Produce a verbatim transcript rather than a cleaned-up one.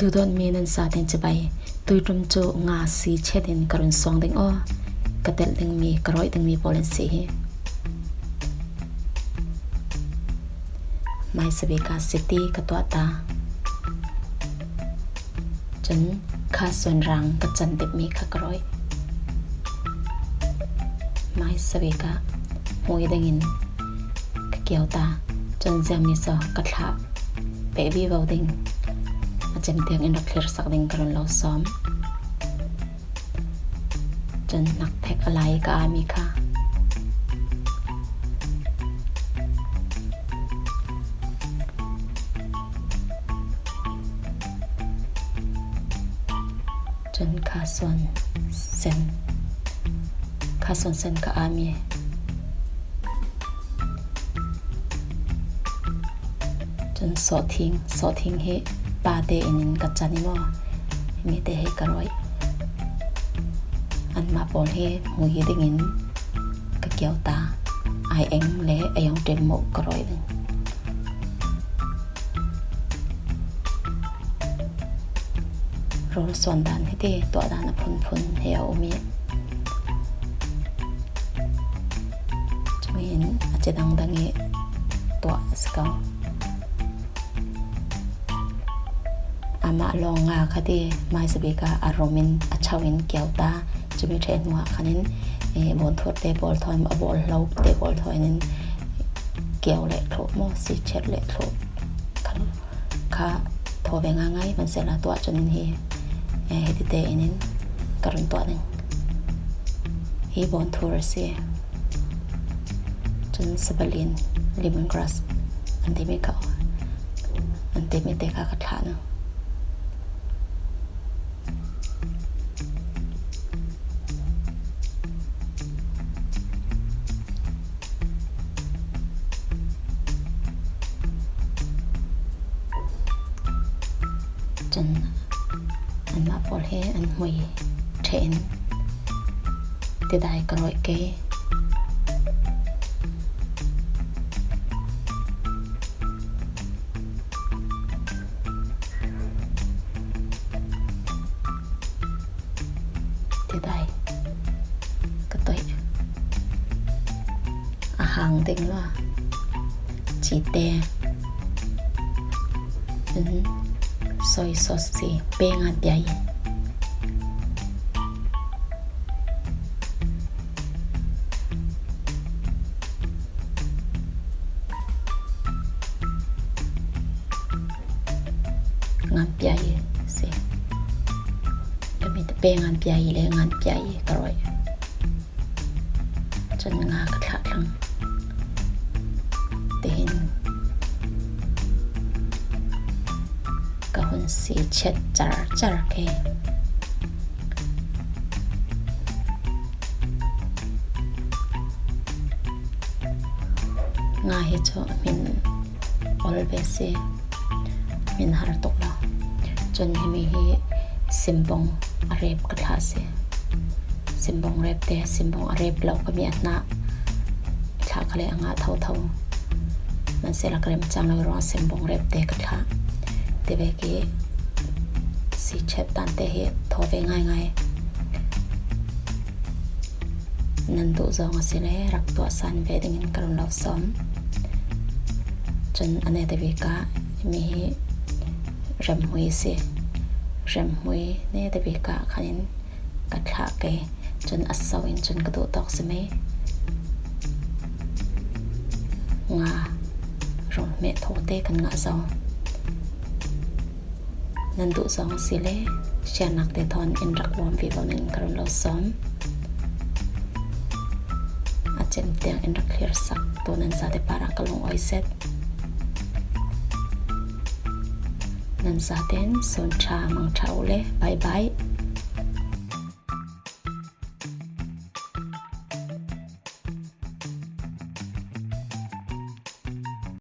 Duhdawtmi nan zaten cibai, tuiṭum cu nga si chet in ka run suang ding aw, ka telh dingmi, ka rawih dingmi pawl an si hi. Hmaisabik ah siti ka tuah ta. Cun kha suanrang ka can dipmi kha ka rawih. Hmaisabik ah hmui dingin ka kio ta. Cun ziangmi saw ka thlah peh vivo ding. A cem tiang in rak thlir sak ding ka run lo sawm. Cun nakphek a lai ka ami kha. Cun kha suan sen, kha suan sen ka ami. Cun sawhthing, sawhthing hi pate in in ka can i maw? Mite hi ka rawih. Anmah pawl hi hmui dingin ka kio ta. Ai eng le a yong ṭem moh ka rawih ding. Rawl suan dan hi ti tuah dan a phunphun he a um i, cumi in a cidang dang i tuah a si ko. Amah lawng nga kha ti hmaisabik ah a rum in a cho in kio ta. Cumi ṭheh hnuah khan in, eh, bawnthur te pawl thawn, a bawl hlo te pawl thawn in kio le thluh maw, si chet le thluh kha, kha thaw ve ngaingai, hmansehla tuah cun in hi, eh, hiti te in in ka run tuah ding. Hi bawnthur a si. Cun sabalin, lemongrass an timi kha, an timi te kha ka thlah na. Cun anmah pawl hi an hmui ṭheh in tidai ka rawih ke. Tidai ka toih. A hang ding lua. Cite. Cun soy sauce si pe ngan pia i. Ngan pia i si. Ka mi te pe ngan pia i le ngan pia i ka rawih. Cun nga ka thlah thlang. Tihin ka hun si chet car car ke. Nga hi cu a hmin ol ve si, hmin har tuk lo. Cun himi hi simbong a rep ka thlah si. Simbong rep te, simbong a rep lo ka mi a hnah thlah kha le a ngah thotho. Hmansehla ka remcang lo ruang simbong rep te ka thlah. Tivek i si chet dan te hi thaw ve ngaingai. Nan duh zong a si le rak tuah san ve dingin ka run lo sawm. Cun a neta bik ah mi hi remhmui a si. Remhmui neta bik ah khan in ka thlah ke. Cun a so in cun ka duh tawk si mei. Nga, rawl hmeh thaw te kan ngah zo. Nan duh zong a si le, share nak te thawn in rak uam vivo ning ka run lo sawm. A cem tiang in rak thlir sak tu nan zate parah ka lungawi zet. Nan zaten sun ṭha mang ṭha u le, bye bye.